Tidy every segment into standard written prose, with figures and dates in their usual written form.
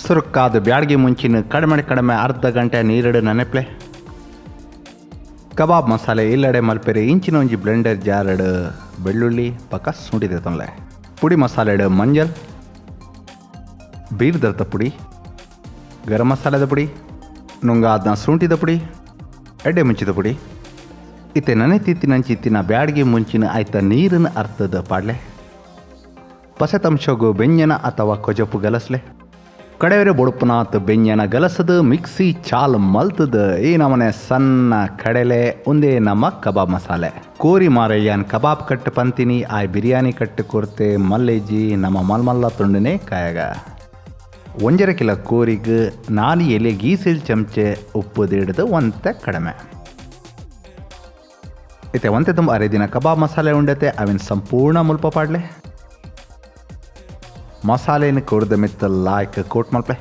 ಸುರುಕ್ಕಾದ ಬ್ಯಾಡಗಿ ಮುಂಚಿನ ಕಡಿಮೆ ಕಡಿಮೆ ಅರ್ಧ ಗಂಟೆ ನೀರಡು ನೆನೆಪ್ಲೆ. ಕಬಾಬ್ ಮಸಾಲೆ ಇಲ್ಲಡೆ ಮಲ್ಪೆರೆ ಇಂಚಿನ ಒಂಜಿ ಬ್ಲೆಂಡರ್ ಜಾರಡು ಬೆಳ್ಳುಳ್ಳಿ ಪಕ್ಕ ಶುಂಠಿ ತೊಂಲೆ. ಪುಡಿ ಮಸಾಲೆಡು ಮಂಜಲ್, ಬೀರ್ದರ್ತ ಪುಡಿ, ಗರಂ ಮಸಾಲೆದ ಪುಡಿ, ನುಂಗಾದ್ನ ಶುಂಠಿದ ಪುಡಿ, ಎಡ್ಡೆ ಮುಂಚಿದ ಪುಡಿ. ಇತ್ತೆ ನನೆತಿತ್ತಿನಂಚಿತ್ತಿನ ಬ್ಯಾಡಗಿ ಮುಂಚಿನ ಆಯ್ತ ನೀರನ್ನು ಅರ್ಥದ ಪಾಡ್ಲೆ. ಪಸೆತಂಶಗು ಬೆಂಜನ ಅಥವಾ ಕೊಜಪು ಗಲಸ್ಲೆ. ಕಡೆವರೆ ಬೊಡುಪುನಾತ್ ಬೆಂಜನ ಗಲಸದು ಮಿಕ್ಸಿ ಚಾಲ್ ಮಲ್ತದ ಈ ನಮನೆ ಸಣ್ಣ ಕಡಲೆ ಒಂದೇ ನಮ್ಮ ಕಬಾಬ್ ಮಸಾಲೆ. ಕೋರಿ ಮಾರಯ್ಯನ್ ಕಬಾಬ್ ಕಟ್ಟು ಪಂತಿನಿ ಆಯ್ ಬಿರಿಯಾನಿ ಕಟ್ಟು ಕೊರ್ತೆ ಮಲ್ಲೇಜಿ ನಮ್ಮ ಮಲ್ಮಲ್ಲ ತುಂಡನೆ ಕಾಯಗ. 1.5 ಕಿಲೋ ಕೋರಿಗೆ 4 ಎಲೆ ಗೀಸಿಲ್ ಚಮಚೆ ಉಪ್ಪು ದಿಡ್ದು ಒಂತೆ ಕಡಿಮೆ. ಇತ್ತೆ ಒಂತೆ ತುಂಬ ಅರೆ ದಿನ ಕಬಾಬ್ ಮಸಾಲೆ ಉಂಡತೆ ಅವಿನ ಸಂಪೂರ್ಣ ಮುಲ್ಪ ಪಾಡ್ಲೆ. ಮಸಾಲೆನ ಕೊರ್ದ ಮಿತ್ತ ಲಾಯ್ಕ್ ಕೋಟ್ ಮಲ್ಪೆ.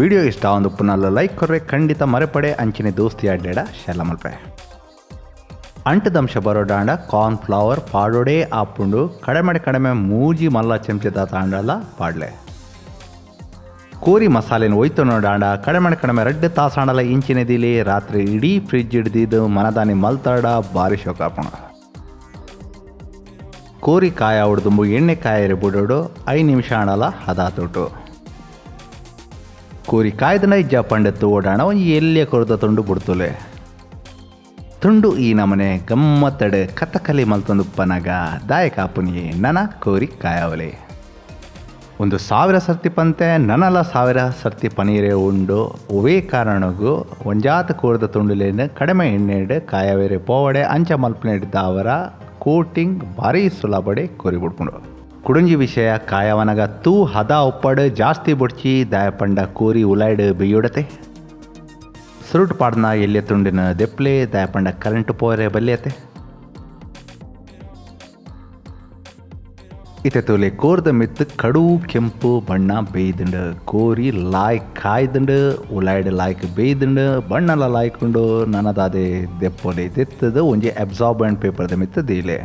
ವಿಡಿಯೋ ಇಷ್ಟ ಒಂದು ಪುನಲ್ಲ ಲೈಕ್ ಕೊರ್ರೆ ಖಂಡಿತ ಮರೆಪಡೆ ಅಂಚಿನ ದೋಸ್ತಿ ಆಡ್ಲೇಡ ಶೆಲ್ಲ ಮಲ್ಪೆ. ಅಂಟದಂಶ ಬರೋಡಾಂಡ ಕಾರ್ನ್ ಫ್ಲವರ್ ಪಾಡೋಡೇ ಆಪುಂಡು. ಕಡಿಮೆ ಕಡಿಮೆ 3 ಮಲ್ಲ ಚಮಚದ ತಾಂಡಲ ಪಾಡ್ಲೆ. ಕೋರಿ ಮಸಾಲೆನ ಒಯ್ತು ನೋಡಾಂಡ ಕಡಿಮೆ ಕಡಿಮೆ 2 ತಾಸಾಂಡಲ ಇಂಚಿನ ದಿಲಿ ರಾತ್ರಿ ಇಡೀ ಫ್ರಿಜ್ ಹಿಡ್ದಿದ್ದು ಮನದಾನಿ ಮಲ್ತಾಡ ಬಾರಿ ಶೋಕಾಪುಂಡು. ಕೋರಿ ಕಾಯ ಹೊಡೆದುಂಬು ಎಣ್ಣೆ ಕಾಯರೆ ಬಿಡೋಡು 5 ನಿಮಿಷ ಆಣಲ ಹದಾತೋಟು. ಕೋರಿ ಕಾಯ್ದನ ಇಜ್ಜ ಪಂಡೆತ್ತು ಓಡಾಣ ಒಂಜಿ ಎಲ್ಲಿಯ ಕೊರತ ತುಂಡು ಬಿಡ್ತುಲೆ. ತುಂಡು ಈ ನಮನೆ ಗಮ್ಮತ್ತಡೆ ಕಥಕಲಿ ಮಲ್ತೊಂದು ಪನಗ ದಾಯಕ ಆಪುನಿಯೇ ನನ ಕೋರಿ ಕಾಯವಲೆ. 1000 ಸರ್ತಿ ಪಂತೆ ನನಲ 1000 ಸರ್ತಿ ಪನೀರೆ ಉಂಡು. ಒವೇ ಕಾರಣಗೂ ಒಂಜಾತ ಕೋರದ ತುಂಡುಲೇನು ಕಡಿಮೆ ಎಣ್ಣೆಡ್ ಕಾಯವೇರೆ ಪೋವಡೆ ಅಂಚ ಮಲ್ಪನೆಡ್ದಾವರ ಕೋಟಿಂಗ್ ಭಾರಿ ಸುಲಭಡೆ ಕೋರಿ ಬಿಡ್ಪುಂಡು. ಕುಡುಂಜಿ ವಿಷಯ ಕಾಯವನಗ ತೂ ಹದ ಉಪ್ಪಡು ಜಾಸ್ತಿ ಬೊಡ್ಚಿ ದಾಯಪಂಡ ಕೋರಿ ಉಲಾಯ್ಡ್ ಬೇಯುಡತೆ. ಸುರುಟು ಪಾಡ್ನ ಎಲ್ಯ ತುಂಡಿನ ದೆಪ್ಲೆ ದಾಯಪಂಡ ಕರೆಂಟ್ ಪೋರೆ ಬಲ್ಯತೆ. ಇತ್ತೆ ತೋಲೆ ಕೋರ್ದ ಮಿತ್ತು ಕಡು ಕೆಂಪು ಬಣ್ಣ ಬೇಯ್ದುಂಡು. ಕೋರಿ ಲಾಯ್ಕ್ ಕಾಯ್ದುಂಡು, ಉಲಾಯ್ಡ್ ಲಾಯ್ಕ್ ಬೇಯ್ದುಂಡು, ಬಣ್ಣಲ ಲಾಯ್ಕುಂಡು. ನನದಾದೆ ದೆಪ್ಪೊಲೆ ದೆತ್ತದು ಒಂಜಿ ಅಬ್ಸಾರ್ಬೆಂಟ್ ಪೇಪರ್ದ ಮಿತ್ತು ದೀಲೆ.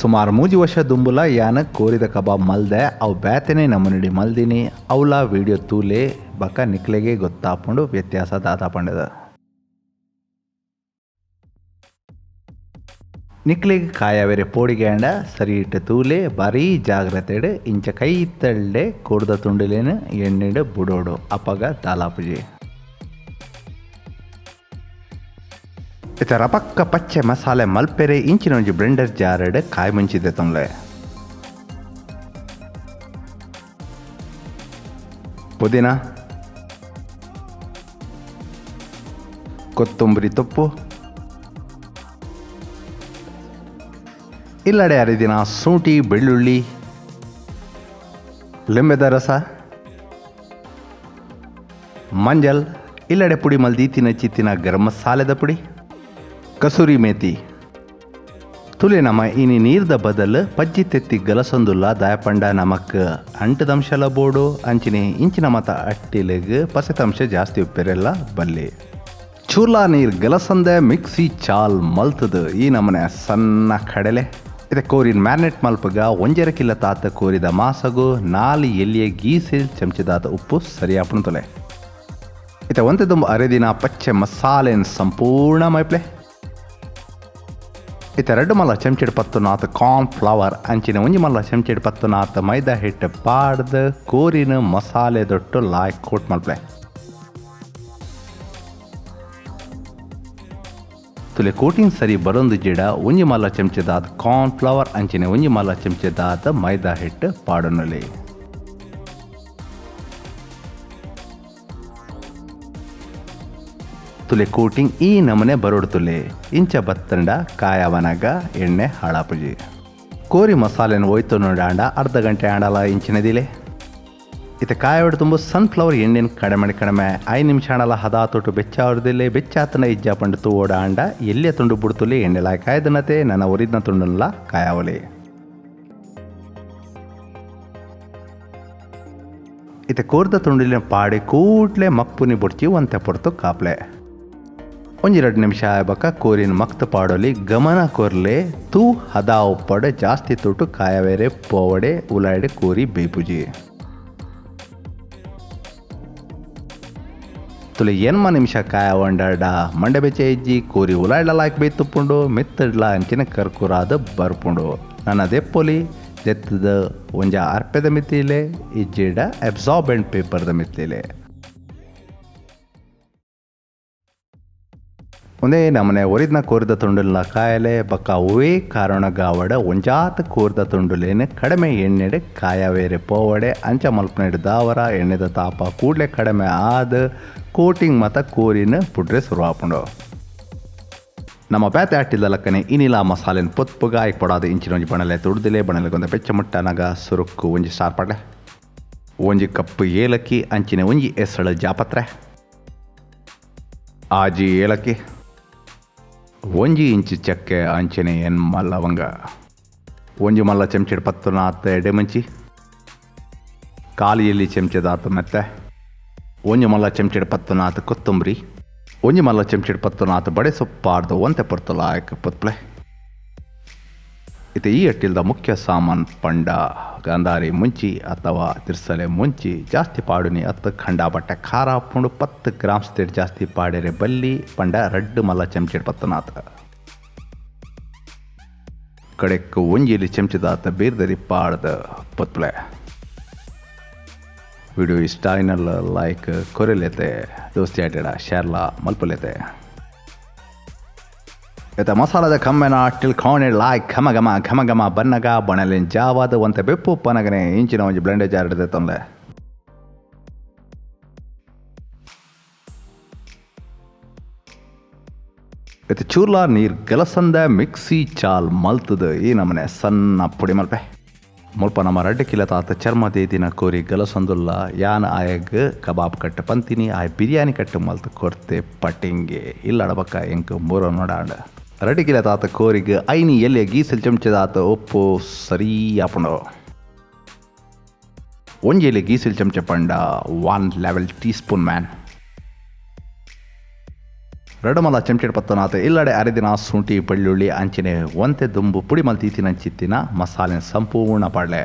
ಸುಮಾರು 3 ವರ್ಷ ದುಂಬುಲ ಯಾನ ಕೋರಿದ ಕಬಾಬ್ ಮಲ್ದೆ ಅವು ಬ್ಯಾತೆನೆ ನಮ್ಮನಿಡಿ ಮಲ್ದಿನಿ. ಅವಲ ವಿಡಿಯೋ ತೂಲೆ ಬಕ ನಿಕ್ಲೆಗೆ ಗೊತ್ತಾಪುಂಡು ವ್ಯತ್ಯಾಸ ದಾದಾಪಂಡದ. ನಿಕ್ಲೆಗ್ ಕಾಯವೆರೆ ಪೋಡಿಗ್ಯಾಂಡ ಸರಿ ಇಟ್ಟು ತೂಲೆ ಬಾರೀ ಜಾಗ್ರತೆಡ್ ಇಂಚ ಕೈ ತಳ್ಳೆ ಕೋರ್ದ ತುಂಡುಲೇನು ಎಣ್ಣೆಡ್ ಬುಡೋಡು ಅಪಗ ದಾಲಾಪುಜಿ. ಇತ್ತೆ ರಪಕ್ಕ ಪಚ್ಚೆ ಮಸಾಲೆ ಮಲ್ಪೆರೆ ಇಂಚಿನ ಒಂಜಿ ಬ್ಲೆಂಡರ್ ಜಾರಡ್ ಕಾಯಿ ಮುಂಚಿದೆ ತೊಂಲೆ. ಪುದೀನ, ಕೊತ್ತಂಬರಿ ತೊಪ್ಪು, ಇಲ್ಲಡೆ ಅರಿದಿನ ಶುಂಠಿ ಬೆಳ್ಳುಳ್ಳಿ, ಲಿಂಬೆದ ರಸ, ಮಂಜಲ್, ಇಲ್ಲಡೆ ಪುಡಿ ಮಲ್ದೀತಿನ ಚಿತ್ತಿನ ಗರಂ ಮಸಾಲೆದ ಪುಡಿ, ಕಸೂರಿ ಮೇತಿ. ತುಲೆ ನಮ ಇನಿ ನೀರ್ದ ಬದಲು ಪಜ್ಜಿ ತೆತ್ತಿ ಗಲಸೊಂದುಲ್ಲ ದಾಯಪಂಡ ನಮಕ್ ಅಂಟದಂಶಲ ಬೋಡು ಅಂಚಿನೆ ಇಂಚಿನ ಮತ ಅಟ್ಟಿಲೆಗ್ ಪಸೆತಂಶ ಜಾಸ್ತಿ ಉಪ್ಪೆರೆಲ್ಲ ಬಲ್ಲಿ. ಚೂರ್ಲಾ ನೀರ್ ಗಲಸಂದೆ ಮಿಕ್ಸಿ ಚಾಲ್ ಮಲ್ತದು ಈ ನಮನೆ ಸಣ್ಣ ಕಡಲೆ. ಇತ್ತೆ ಕೋರಿನ ಮ್ಯಾರಿನೇಟ್ ಮಲ್ಪಗ 1.5 ಕಿಲೋ ತಾತ ಕೋರಿದ ಮಾಸಗು 4 ಎಲ್ಲಿಯ ಗೀಸೆಲ್ ಚಮಚದಾತ ಉಪ್ಪು ಸರಿಯಾಪುಣ ತೊಲೆ. ಇತ್ತೆ ಒಂತೆ ದುಂಬು ಅರೆದಿನ ಪಚ್ಚೆ ಮಸಾಲೆನ್ ಸಂಪೂರ್ಣ ಮೈಪ್ಲೆ. ಇತ್ತೆ 2 ಮಲ್ಲ ಚಮಚೆಡ್ ಪತ್ತು ನಾತ ಕಾರ್ನ್ ಫ್ಲವರ್ ಅಂಚಿನ 1 ಮಲ್ಲ ಚಮಚೆಡ್ ಪತ್ತು ನಾತ ಮೈದಾ ಹಿಟ್ಟು ಪಾಡ್ದು ಕೋರಿನ ಮಸಾಲೆ ದೊಟ್ಟು ಲಾಯ್ಕ್ ಕೋಟ್ ಮಲ್ಪ್ಲೆ. ತುಲೆ ಕೋಟಿನ್ ಸರಿ ಬರೊಂದು ಜಿಡ 1 ಮಲ್ಲ ಚಮಚದಾದ ಕಾರ್ನ್ ಫ್ಲವರ್ ಅಂಚಿನ 1 ಮಲ್ಲ ಚಮಚದಾದ ಮೈದಾ ಹಿಟ್ಟು ಪಾಡೊನಲಿ. ತುಲೆ ಕೋಟಿಂಗ್ ಈ ನಮನೆ ಬರೋಡು ತುಲೆ ಇಂಚ ಬತ್ತಂಡ ಕಾಯವನಗ ಎಣ್ಣೆ ಹಾಳಾಪುಜಿ. ಕೋರಿ ಮಸಾಲೆನ ಒಯ್ತು ನೋಡಾಂಡ ಅರ್ಧ ಗಂಟೆ ಆಂಡಲ ಇಂಚಿನದಿಲೆ. ಇತ್ತೆ ಕಾಯೋಡು ತುಂಬ ಸನ್ಫ್ಲವರ್ ಎಣ್ಣೆನ ಕಡಿಮೆ ಕಡಿಮೆ 5 ನಿಮಿಷ ಆಂಡಲ ಹದಾ ತೊಟ್ಟು ಬೆಚ್ಚಾವರ್ದಿಲ್ಲೆ. ಬೆಚ್ಚಾತನ ಇಜ್ಜಾ ಪಂಡು ತೂವೋಡ ಆಂಡ ಎಲ್ಲಿಯ ತುಂಡು ಬುಡ್ತುಲೆ ಎಣ್ಣೆಲ ಕಾಯ್ದನತೆ ನನ್ನ ಒರಿದ್ನ ತುಂಡನ್ಲ ಕಾಯಾವಲೆ. ಇತ್ತೆ ಕೋರ್ದ ತುಂಡಿಲಿನ ಪಾಡಿ ಕೂಡ್ಲೆ ಮಪ್ಪುನಿ ಬುಡ್ಚಿ ಒಂತೆ ಪೊರ್ತು ಕಾಪ್ಲೆ. ಒಂಜಿ 2 ನಿಮಿಷ ಆಯ್ಬಕ ಕೋರಿನ ಮಕ್ತ ಪಾಡೊಲಿ ಗಮನ ಕೊರ್ಲೆ ತೂ ಹದ ಉಪ್ಪಡೆ ಜಾಸ್ತಿ ತುಟು ಕಾಯವೇರೆ ಪೋವಡೆ ಉಲಾಯ್ಡೆ ಕೋರಿ ಬೇಪುಜಿ. ತುಲೆ 8 ನಿಮಿಷ ಕಾಯವಂಡಾಡ ಮಂಡೆ ಬೆಚ್ಚ ಇಜ್ಜಿ ಕೋರಿ ಉಲಾಯ್ಡ ಲಾಯ್ಕ್ ಬೇಯ್ತುಪ್ಪುಂಡು ಮೆತ್ತಡ್ಲ ಅಂಚಿನ ಕರ್ಕುರಾದ ಬರ್ಪುಂಡು. ನನ್ನ ದೆಪ್ಪೊಲಿ ದೆತ್ತದ ಒಂಜ ಅರ್ಪೆದ ಮಿತ್ತಿಲೆ ಇಜ್ಜಿಡ ಅಬ್ಸಾರ್ಬೆಂಟ್ ಪೇಪರ್ದ ಮಿತ್ತಿಲೆ. ಒಂದೇ ನಮನೆ ಒರಿದ್ನ ಕೋರಿದ ತುಂಡುಲ್ನ ಕಾಯಲೆ ಬಕ್ಕ ಅವೇ ಕಾರಣಗಾವಡ ಒಂಜಾತ ಕೋರಿದ ತುಂಡುಲೇನು ಕಡಿಮೆ ಎಣ್ಣೆಡೆ ಕಾಯವೇರೆ ಪೋವಡೆ ಅಂಚ ಮಲ್ಪನೆಡ್ ದಾವರ ಎಣ್ಣೆದ ತಾಪ ಕೂಡಲೇ ಕಡಿಮೆ ಆದ ಕೋಟಿಂಗ್ ಮತ ಕೋರಿನ ಪುಡ್ರೆ ಶುರುವಾಪುಂಡು. ನಮ್ಮ ಬೇತೆ ಅಟ್ಟಿದ ಲಕ್ಕನೆ ಇನಿಲ ಮಸಾಲೆನ ಪೊತ್ಪುಗ ಐಕ್ ಪಡಾದ ಇಂಚಿನ ಒಂಜಿ ಬಣಲೆ ತುಡ್ದಿಲೆ ಬಣಲೆ ಗೊಂದ ಬೆಚ್ಚ ಮುಟ್ಟನಗ ಸುರುಕ್ಕು ಒಂಜಿ ಸ್ಟಾರ್ ಪಡ್ಲೆ ಒಂಜಿ ಕಪ್ಪು ಏಲಕ್ಕಿ ಅಂಚಿನ ಒಂಜಿ ಎಸಳು ಜಾಪತ್ರೆ ಆಜಿ ಏಲಕ್ಕಿ ಒಂಜಿ ಇಂಚು ಚಕ್ಕೆ ಅಂಚನೆ ಎನ್ಮ ಲವಂಗ ಒಂಜಿ ಮಲ್ಲ ಚೆಂಚೆಡ್ ಪತ್ತುನಾತ ಎಡೆಮಂಚಿ ಕಾಲಿಯಲ್ಲಿ ಚೆಂಚೆದಾತ ಮೆತ್ತೆ ಒಂಜಿ ಮಲ್ಲ ಚೆಂಚೆಡ್ ಪತ್ತುನಾತ ಕೊತ್ತಂಬರಿ ಒಂಜಿ ಮಲ್ಲ ಚೆಂಚೆಡ್ ಪತ್ತುನಾತ ಬಡೆ ಸೊಪ್ಪಾರ್ದು ಒಂತೆ ಪೊರ್ತುಲ ಆಯ್ಕೆ ಪೊತ್ಪ್ಲೆ. ಇತ್ತೆ ಈ ಅಟ್ಟಿಲ್ದ ಮುಖ್ಯ ಸಾಮಾನ್ ಪಂಡ ಗಾಂಧಾರಿ ಮುಂಚಿ ಅಥವಾ ತಿರ್ಸಲೆ ಮುಂಚಿ ಜಾಸ್ತಿ ಪಾಡುನಿ ಅತ್ತ ಖಂಡ ಬಟ್ಟೆ ಖಾರ ಪುಂಡು 10 ಗ್ರಾಮ್ಸ್ ತೇಡ್ ಜಾಸ್ತಿ ಪಾಡೆರೆ ಬಲ್ಲಿ ಪಂಡ ರಡ್ಡು ಮಲ್ಲ ಚೆಂಚೆಡ್ ಪತ್ತನಾತ ಕಡೆಕ್ ಒಂಜಿಲಿ ಚೆಂಚದಾತ ಬೀರ್ದರಿ ಪಾಡ್ದ ಪೊತ್ಪ್ಲೆ. ವಿಡಿಯೋ ಇಷ್ಟ ಆಯ್ನಲ್ಲ ಲೈಕ್ ಕೊರೆಲೇತೆ ದೋಸ್ತಿ ಆಟೆಡ ಶೇರ್ಲಾ ಮಲ್ಪಲೇತೆ. ಇತ್ತ ಮಸಾಲದ ಕಮ್ಮೆನ ಅಟ್ಟಿಲ್ ಕೋಣೆ ಲಾಯ್ ಘಮ ಘಮ ಘಮ ಘಮ ಬನ್ನಗ ಬಣಲಿನ್ ಜಾವಾದ ಒಂತೆ ಬೆಪ್ಪು ಪನಗನೆ ಇಂಚಿನ ಒಂಜಿ ಬ್ಲೆಂಡರ್ ಜಾರ್ ಹಿಡ್ದೆ ತೊಂದೆ. ಇತ್ತ ಚೂರ್ಲಾ ನೀರ್ ಗಲಸಂದ ಮಿಕ್ಸಿ ಚಾಲ್ ಮಲ್ತದ ಈ ನಮನೆ ಸಣ್ಣ ಪುಡಿ ಮಲ್ಪೆ. ಮುಲ್ಪ ನಮ್ಮ ರಡ್ಡು ಕಿಲೋ ತಾತ ಚರ್ಮ ದೇದಿನ ಕೋರಿ ಗಲಸೊಂದುಲ್ಲ ಯಾನ್ ಆಯಗ್ ಕಬಾಬ್ ಕಟ್ಟು ಪಂತಿನಿ ಆಯ್ ಬಿರಿಯಾನಿ ಕಟ್ಟು ಮಲ್ತು ಕೊರ್ತೆ ಪಟಿಂಗೆ ಇಲ್ಲಡ ಬಕ್ಕ ಎಂಕ್ ಮೂರ ನೋಡಾಂಡ. ರಡ್ಡು ಕಿಲೋ ತಾತ ಕೋರಿಗೆ ಐನಿ ಎಲ್ಲಿ ಗೀಸಲ್ ಚಮಚದಾತ ಉಪ್ಪು ಸರಿ ಆಪುಂಡು. ಒಂಜಿ ಎಲೆ ಗೀಸಲ್ ಚಮಚ ಪಂಡ 1 level tea spoon man. ರಡ್ಡು ಮಲ್ಲ ಚಮಚೆಡ್ ಪತ್ತನಾತ ಇಲ್ಲಡೆ ಅರೆದಿನ ಶುಂಠಿ ಬೆಳ್ಳುಳ್ಳಿ ಅಂಚಿನೆ ಒಂತೆ ದುಂಬು ಪುಡಿ ಮಲ್ತೀತಿನ ಮಸಾಲೆ ಸಂಪೂರ್ಣ ಪಾಡ್ಲೆ.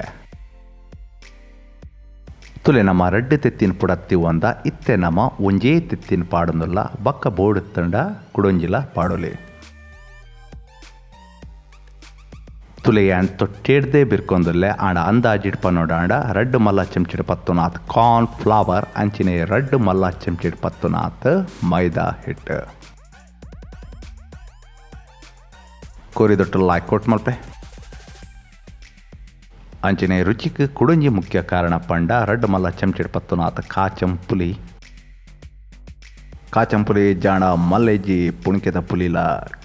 ತುಲೆ ನಮ್ಮ ರಡ್ಡು ತೆತ್ತಿನ ಪುಡತ್ತಿ ಒಂದ ಇತ್ತೆ ನಮ್ಮ ಒಂಜೇ ತೆತ್ತಿನ ಪಾಡೊಂದುಲ್ಲ ಬಕ್ಕ ಬೋಡುತ್ತಂಡ ಕುಡೊಂಜಿಲ ಪಾಡೊಲಿ. ತುಲೆ ಯಾನ್ ತೊಟ್ಟೇಡ್ದೆ ಬಿರ್ಕೊಂದುಲ್ಲೆ ಆಂಡ ಅಂದಾಜಿಡ್ ಪನ್ನೋಡಾಂಡ ರಡ್ಡು ಮಲ್ಲ ಚಮಚೆಡ್ ಪತ್ತುನಾತ್ ಕಾರ್ನ್ ಫ್ಲವರ್ ಅಂಚಿನೆ ರಡ್ಡು ಮಲ್ಲ ಚಮಚೆಡ್ ಪತ್ತುನಾತ್ ಮೈದಾ ಹಿಟ್ಟು. ಕೋರಿದೊಟ್ಟು ಲಾಯ್ಕ್ ಕೊಟ್ಟು ಮಲ್ಪೆ. ಅಂಚಿನೆ ರುಚಿಕ್ ಕುಡೊಂಜಿ ಮುಖ್ಯ ಕಾರಣ ಪಂಡ ರಡ್ಡು ಮಲ್ಲ ಚಮಚೆಡ್ ಪತ್ತುನಾತ್ ಕಾಚಂಪುಲಿ. ಕಾಚಂಪುಲಿ ಜಾಣ ಮಲ್ಲೆಜ್ಜಿ ಪುಣಿಕೆದ ಪುಲಿಲ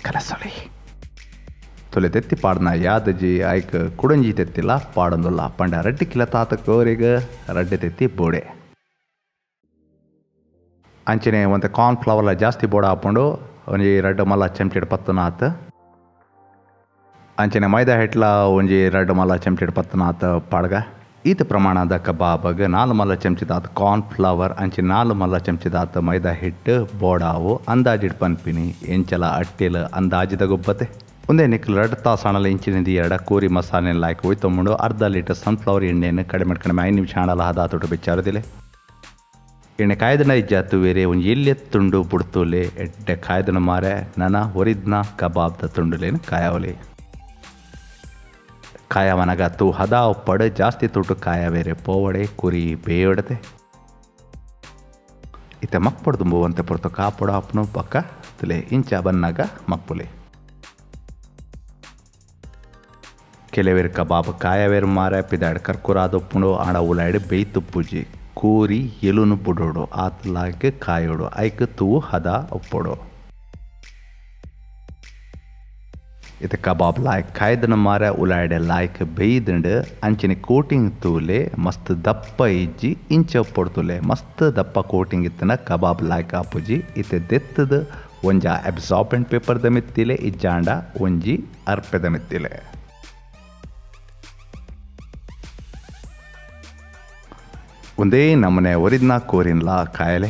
ಕಲಸೊಲಿ. ತೊಲೆ ತೆತ್ತಿ ಪಾಡ್ನ ಯಾದಜಿ ಐಕ್ ಕುಡೊಂಜಿ ತೆತ್ತಿಲ್ಲ ಪಾಡೊಂದುಲ್ಲ ಪಂಡ ರಡ್ಡು ಕಿಲೋ ತಾತ ಕೋರಿಗ ರಡ್ಡು ತೆತ್ತಿ ಬೋಡೆ. ಅಂಚನೆ ಒಂತೆ ಕಾರ್ನ್ ಫ್ಲವರ್ಲ ಜಾಸ್ತಿ ಬೋಡ ಹಾಕೊಂಡು ಒಂಜಿ ರಡ್ಡು ಮಲ್ಲ ಚಮಚೆಡ್ ಪತ್ತುನಾತ್ ಅಂಚನೆ ಮೈದಾ ಹಿಟ್ಲ ಒಂಜಿ ರಡ್ಡು ಮಲ್ಲ ಚಮಚೆಡ್ ಪತ್ತುನಾತ್ ಪಾಡ್ಗ. ಈತ ಪ್ರಮಾಣದ ಕಬಾಬಗ್ 4 ಮಲ್ಲ ಚಮಚದಾತ್ ಕಾರ್ನ್ ಫ್ಲವರ್ ಅಂಚೆ 4 ಮಲ್ಲ ಚಮಚದಾತ್ ಮೈದಾ ಹಿಟ್ಟು ಬೋಡಾವು ಅಂದಾಜಿಡ್ ಪನ್ಪಿನಿ ಎಂಚಲ ಅಟ್ಟಿಲ್ ಅಂದಾಜಿದ ಗೊಬ್ಬತೆ. ಒಂದೇ ನಿಕ್ಲು ರಡ್ಡು ತಾಸು ಇಂಚಿನ ಎರಡ ಕೋರಿ ಮಸಾಲೆ ಲಾಯ್ಕ್ ಒಯ್ತೊಂಬುಂಡು ಅರ್ಧ ಲೀಟರ್ ಸನ್ಫ್ಲವರ್ ಎಣ್ಣೆಯನ್ನು ಕಡಿಮೆ ಕಡಿಮೆ 5 ನಿಮಿಷ ಆಣಲ ಹದ ತೊಟ್ಟು ಬೆಚ್ಚಾರದಿಲ್ಲ. ಎಣ್ಣೆ ಕಾಯ್ದನ ಇಜ್ಜಾತು ಬೇರೆ ಒಂಜಿ ಎಲ್ಯ ತುಂಡು ಬುಡ್ತೋಲೆ ಎಡ್ಡೆ ಕಾಯ್ದನ ಮಾರೆ ನನ ಒರಿದ್ನ ಕಬಾಬ್ದ ತುಂಡುಲೇನು ಕಾಯಾವಲಿ. ಕಾಯವನಗ ತೂ ಹದ ಒಪ್ಪಡು ಜಾಸ್ತಿ ತುಟ್ಟು ಕಾಯ ಬೇರೆ ಪೋವಡೆ ಕುರಿ ಬೇಯೊಡತೆ. ಇತ್ತ ಮಕ್ಪೊಡು ದುಂಬುವಂತೆ ಪೊರ್ತು ಕಾಪೊಡು ಅಪ್ಪನು ಪಕ್ಕ ತುಲೆ ಇಂಚ ಬನ್ನಾಗ ಮಕ್ಕುಲೆ. ಕೆಲವೇರು ಕಬಾಬ್ ಕಾಯವೇರು ಮಾರೆ ಪಿದಾಡ್ ಕರ್ಕುರಾದೊಪ್ಪುಂಡು ಆಡ ಉಲಾಯ್ಡು ಬೇಯ್ತುಪ್ಪುಜಿ ಕೋರಿ ಎಲುನು ಬುಡೋಡು ಆತಲಾಗೆ ಕಾಯೋಡು ಐಕ್ ತೂ ಹದ ಒಪ್ಪೊಡು. ಇತ್ತ ಕಬಾಬ್ ಲಾಯ್ಕ್ ಕಾಯ್ದನ ಮಾರೆ ಉಲಾಯ್ಡೆ ಲಾಯ್ಕ್ ಬೇಯ್ದಂಡು ಅಂಚಿನ ಕೋಟಿಂಗ್ ತೂಲೆ ಮಸ್ತ್ ದಪ್ಪ ಇಜ್ಜಿ ಇಂಚ ಒಪ್ಪೊಡು ಮಸ್ತ್ ದಪ್ಪ ಕೋಟಿಂಗ್ ಇತ್ತನ ಕಬಾಬ್ ಲಾಯ್ಕ್ ಆಪುಜಿ. ಇತ್ತೆ ದೆತ್ತದ ಒಂಜ ಅಬ್ಸಾರ್ಬೆಂಟ್ ಪೇಪರ್ದ ಮಿತ್ತಿಲೆ ಇಜ್ಜಾಂಡ ಒಂಜಿ ಅರ್ಪೆದ ಮಿತ್ತಿಲೆ. ಒಂದೇ ನಮನೆ ಒರಿದ್ನ ಕೋರಿನ್ಲ ಕಾಯಲೆ.